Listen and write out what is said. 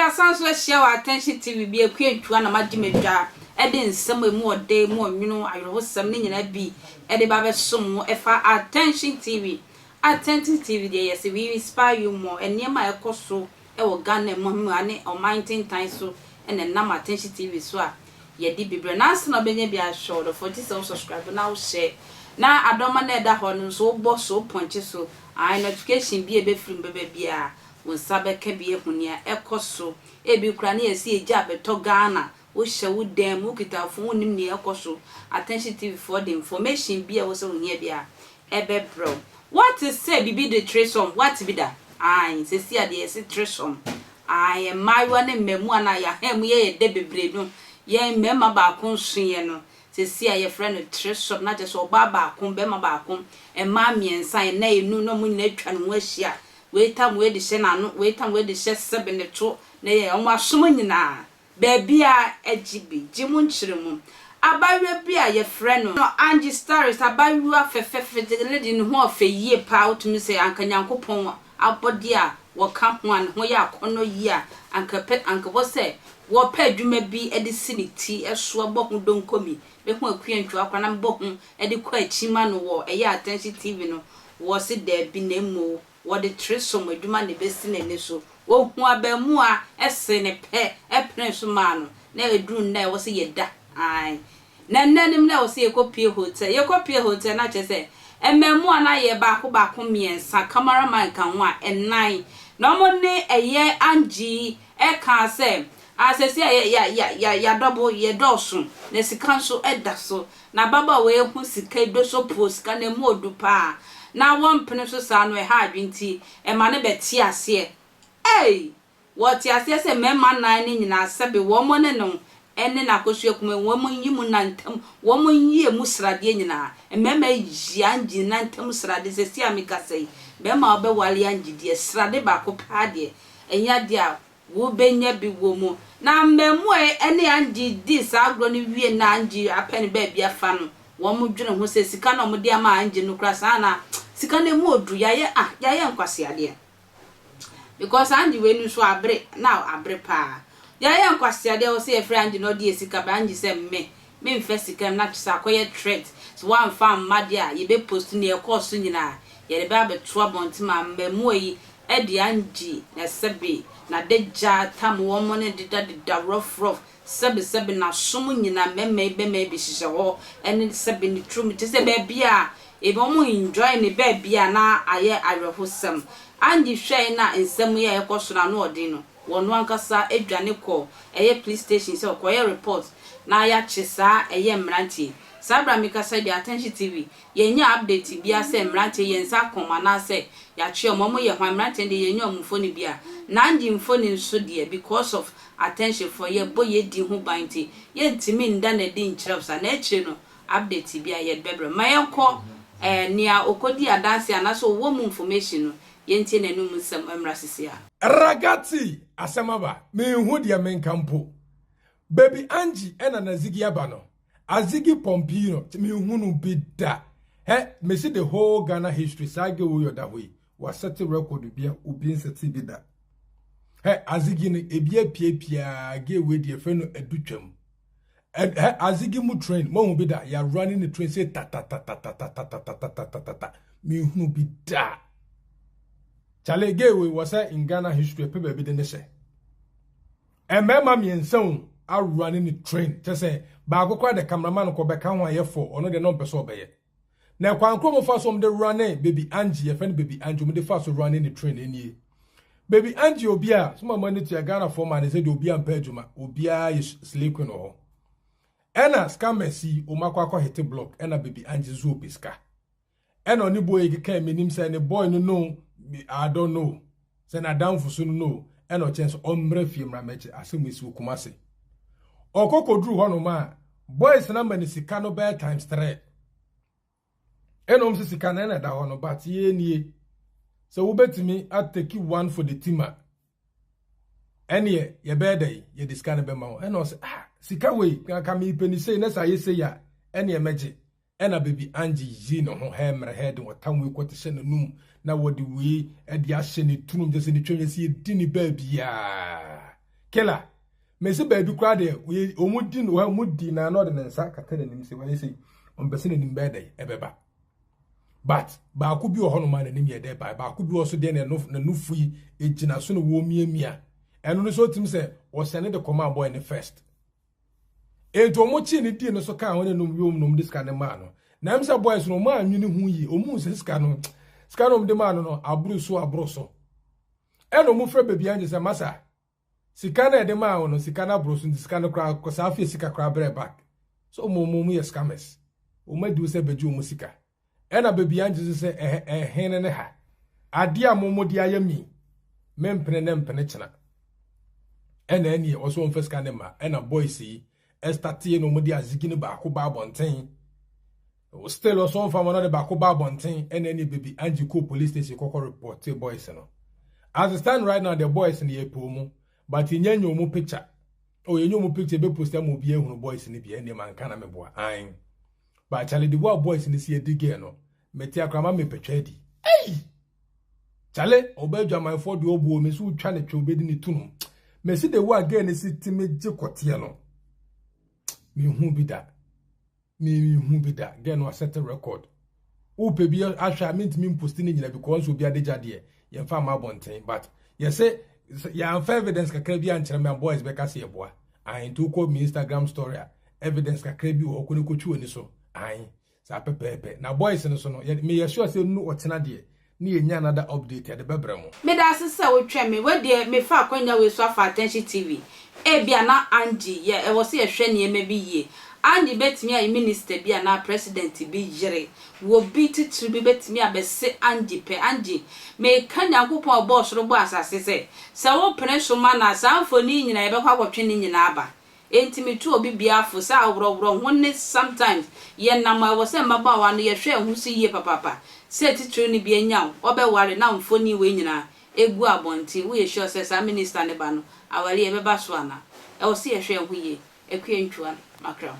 Yɛasan nso ahyia wɔ Attention TV bi Akua Ntua na magye m'adwa de nsɛm a emu ɔdɛ, emu ɔnwono, awerɛhosɛm ne nyinaa bi de ba abɛsom wo ɛfa Attention TV. Attention TV deɛ yɛse we inspire you more, nneɛma a ɛkɔ so wɔ Ghana mu ne ɔman ntentan so na ɛnam Attention TV so a yɛde bi brɛ. Nansa na wobɛnya bi ahwɛ wo dɔfoɔ gye sɛ wo subscribe na wo share na adɔma no a ɛda hɔ no nso wobɔ so, wopɔnkye so, ae notification bi a ɛbɛfiri mu bɛba biara wo nsa bɛka bi ahu nea ɛkɔ so. Ebi koraa na yɛse egya abɛtɔ Ghana, wohyɛ wo dan mu, wokita wo phone wonnim nea ɛkɔ so. Attention TV foɔ de information bi a ɛwɔ sɛ wohia biara ɛbɛbrɛ wo. Woate sɛ biribi de threesome? Woate bi da? Ae, seesei a deɛ yɛse threesome. Ae, mmaayewa ne mmaamua no a yɛaha mu yɛyɛ dɛ bebree no, yɛn mmarima baako nsoeɛ no, seesei a yɛfrɛ no threesome, na kyerɛ sɛ ɔbaa baako, barima baako, mmaa mmiɛnsa, nnan, nnum, na wɔn nyinaa atwa ne ho ahyia. Wei tam wei de hyɛ n'ano, wei tam wei de hyɛ sɛbe ne to, na yɛ wɔn asom nyinaa. Baabiara gye bi, gye mu nkyerɛ mu. Abaayewa bi a yɛfrɛ no Angie Starris, abaayewa fɛfɛfɛ, lady ne ho ɔfɛ yie paa, wotumi sɛ anka Nyankopɔn abɔdeɛ a wɔka ho a ne ho yɛ akɔnnɔ yie a, anka pɛ, anka wɔ sɛ wɔpɛ adwuma bi de si ne ti so bɔ ho donkomi, bɛhu Akua Ntwua koraa na mebɔ ho de kɔ akyi ma no wɔ ɛyɛ Attention TV no, wɔse daabi na mmo wɔde threesome adwuma na ɛbɛsi n'ani so. Ɔhuu abaamua see no pɛ penee so maa no, na ɛduru nnɛ a ɛwɔ sɛ yɛda, ae. Na nnɛ no mu na ɛwɔ sɛ yɛkɔpue hotel. Yɛkɔpue hotel no a kyerɛ sɛ mmaamua no ayɛ baako baako mmiɛnsa, camera man ka ho a, nnan. Na wɔn ne ɛyɛ Angie kaa sɛ, ah seesei a yɛ, yɛ, yɛ, yɛadɔbo, yɛdɔɔso, na sika nso da so. Na ababaawa yi ho sika yi dɔsɔ poo, sika no ɛmu ɔdu paa. Na wɔmpene so saa no ɛha adwene nti, ɛma no bɛte aseɛ. Ei! Wɔte aseɛ sɛ mmarima nnan no nyinaa sɛbe wɔn ne no ne n'akosua kumaa yi, wɔn nyi mu nna ntam, wɔn nyi emu sradeɛ nyinaa. Mmarima yi Angie nna ntam sradeɛ, seesei a mekasa yi, barima a ɔbɛware Angie deɛ, srade baako paa deɛ, ɛnyɛ adeɛ a Wobenya bi wɔ mu. Na mmaamua ne Angie dii saa agorɔ no wie na Angie apɛ ne baabi afa no, wɔdwene ho sɛ sika no a wɔde ama Angie no koraa saa na sika no ɛmu ɔduru, yɛayɛ ah yɛayɛ nkwaseadeɛ. Because Angie wei no nso abere, na abere paa. Yɛayɛ nkwaseadeɛ wɔ sɛ yɛfrɛ Angie na ɔde yɛ sika ba, Angie sɛ me, memfa sika no na kyerɛ sɛ akɔyɛ threat, sɛ woamfa amma deɛ a yɛbɛ post nea ɛkɔɔ so nyinaa, yɛde bɛ abɛto abɔnten ma mmaamua yi de Angie na sɛbe n'adagya tam wɔn ne deda deda rough rough sɛbe sɛbe n'asom nyina mɛma yi bɛma yi bi hyehyɛ hɔ ɛne sɛbe ne turom kyerɛ sɛ baabi a ebi wɔn enjoy ne baabi a na ayɛ awerɛhosɛm. Angie hwɛe na nsɛm yi a ɛkɔ so no ano ɔden no wɔno ankasa dwane kɔ ɛyɛ police station sɛ ɔkɔyɛ report na yɛakye saa ɛyɛ mmeranteɛ yi. Saa berɛ a mekasa yi deɛ Attention TV Yɛnnya update biaa sɛ mmeranteɛ yɛn nsa aka wɔn anaasɛ yɛakye wɔn, wɔn yɛ hwan, mmeranteɛ no deɛ yɛnnya wɔn mfoni biaa. Nandy mfoni nso deɛ because of attention foɔ yɛbɔ yɛn din ho ban nti yɛntumi nda no adi nkyerɛ wo saa, na akyire no update biaa yɛde bɛbrɛ wo. Ma yɛnkɔ eh nea ɔkɔdii adanseɛ anaasɛ ɔwɔ mu information no yɛntie n'anum nsɛm mmra sisi a. Ragazzi! Asɛm aba, menhu deɛ menka mpo. Baby Angie ɛna Nazigi aba no. Azigi Pompino menhunu bi da. Hɛ, mesi the whole Ghana history saa girl wei ɔda hɔ yi, wasɛte record bi a obi nsɛte bi da. Hɛ, Azigi no ebi apiapia girl wei deɛ fɛ no adutwam. Hɛ, Azigi mu train, moahu bi da, yɛawura ne ne train sɛ tatatatatatatatatatatata, menhunu bi da. Chale, girl wei wɔ sɛ in Ghana history ɛpɛ baabi de ne hyɛ. Mmarima mmiɛnsa o awura ne ne train kyɛ sɛ baako koraa de cameraman kɔ bɛka ho a yɛ fɔ ɔno deɛ na ɔmpɛ sɛ ɔbɛyɛ na kwan koro mo fa so ɔmo de run baby Angie yɛfɛ no baby Angie ɔmo de fa so run ne train nie baby Angie obi a so mama ne tua Ghana fɔ ma ne sɛ de obi ampɛ adwuma obiara yɛ slay queen wɔ hɔ ɛna scammers yi ɔmo akɔ akɔ hete block ɛna baby Angie nso ɔpɛ sika Ɛna ɔne boy yi keka menim sɛ ne boy no no I don't know sɛ n'adamfo so no no ɛna ɔkyɛn sɛ ɔmmrɛ fie mmra mɛkyɛ asɛm esi wɔ Kumasi ɔkɔ kɔduru hɔnom a boys no ama ne sika no bɛyɛ times three ɛna ɔm sɛ sika no ɛna ɛda hɔ no but yɛ nie sɛ wobɛtumi ateki one for the team a ɛneɛ yɛbɛyɛ dɛ yɛde sika no bɛma wo ɛna ɔsɛ ah sika wei ka mepɛ ne sei na sɛ ayɛ sei a ɛneɛ mɛgye Ɛna baby Angie yii ne ho hɛɛ mmerɛ hɛɛ den ɔtam wei kɔ te hyɛ n'anum na wɔde wei de ahyɛ ne tunum kyɛ sɛ ne twam yɛ sɛ yɛdi ne baabiaa. Killer. Mesi baabi koraa deɛ wɔn di no wɔn di na na ɔde ne nsa kata n'anim sɛ wɔyɛ sɛ ɔmpɛ sɛ n'anim bɛyɛ dɛ ɛbɛba. But baako bi wɔ hɔnom a n'anim yɛ dɛ baa baako bi wɔ so deɛ n'anufo yi egyina so na wɔremiamia. Ɛno no so otumi sɛ ɔsɛne de kɔma boy ne first. Enti wɔn kyi ne di no so kaa wɔn anum wiem nom de sika ne maa no. Na ɛm sɛ boys no wɔn anwene ho yie wɔn sɛ sika no wɔn de maa no no aboro so aboro so. Ɛna wɔn frɛ Baby Angel sɛ, masa, sika na ɛde maa wɔn no, sika no aboro so, nti sika no koraa kɔ saa afei sika koraa brɛ back. So wɔn yɛ scammers. Wɔn adi sɛ bɛgye wɔn sika. Ɛna Baby Angel sɛ ɛhɛ ɛhene ne ha. Adeɛ a mo de ayɛ mi mempene ne mpene kyena. Ɛna ɛneɛ ɔsɛ wɔn fɛ sika ne ma. Ɛna boys yi ɛstarteɛ na wɔn de azigi ne baako ba abɔnten. Still ɔsɛ wɔn fa wɔn de baako ba abɔnten. Ɛna ɛneɛ Baby Angel kɔ police station kɔkɔ report boys no. As it stand right now, the boys no yɛ pɛ mu, but yɛnyɛ nyɛ wɔn picture. Oh, yɛnyɛ wɔn picture bɛ post ama obi ehunu boys no bi. Ɛneɛ man ka na meboa ayin. But Charlie, the way boys no si edi girl no, mete akrama mepɛtwa adi. Hey! Charlie, ɔbɛ adwamanfoɔ deɛ ɔbuo me so wotwa ne twɛ obɛdi ne tunum. Mesi the way girl no si timi gye kɔteɛ no, mehu bi da. Mehu bi da. Girl no asɛte record. Wopɛ bi ahwɛ a, mentumi mpost ne nyina because obi adegya deɛ yɛmfa ama abɔnten, but yɛsɛ yɛamfa evidence kakra bi ankyerɛ me a, boys bɛka sɛ yɛboa ahen. Nti wokɔ me Instagram story a, evidence kakra bi wɔ hɔ, kɔ ne kɔtwi w'ani so ahen saa pɛpɛɛpɛ. Na boys no so no, meyɛ sure sɛ nu ɔkyena deɛ ne yɛnya another update yɛde bɛbrɛ mo. Meda ase sɛ wotwɛn me. Wedeɛ mefa akwanya wei so afa Attention TV. Ebia na Angie yɛ ɛwɔ sɛ yɛhwɛ nneɛma bi yie. Angie bɛtumi ayɛ minister bi anaa president bi yere. Wɔ bi titiri bi bɛtumi abɛse Angie pɛ. Angie, meka Nyankopɔn a ɔbɔɔ soro bɔɔ asase sɛ wopene so ma na saa mfoni nyinaa yɛbɛkɔ akɔtwe ne nyinaa aba. Enti metu obi biafo sɛ aworɔworɔ ho ne sometimes yɛnam a ɛwɔ sɛ mmabaawa no yɛhwɛ ɛho so yie papaapa sɛ titiri no bi anya wo ɔbɛware na mfoni wei nyinaa egu abɔnten. Woyɛ sure sɛ saa minister ne ba no aware yɛbɛba so ana? Ɛwɔ sɛ yɛhwɛ ɛho yie. Akua Ntwa makra wo.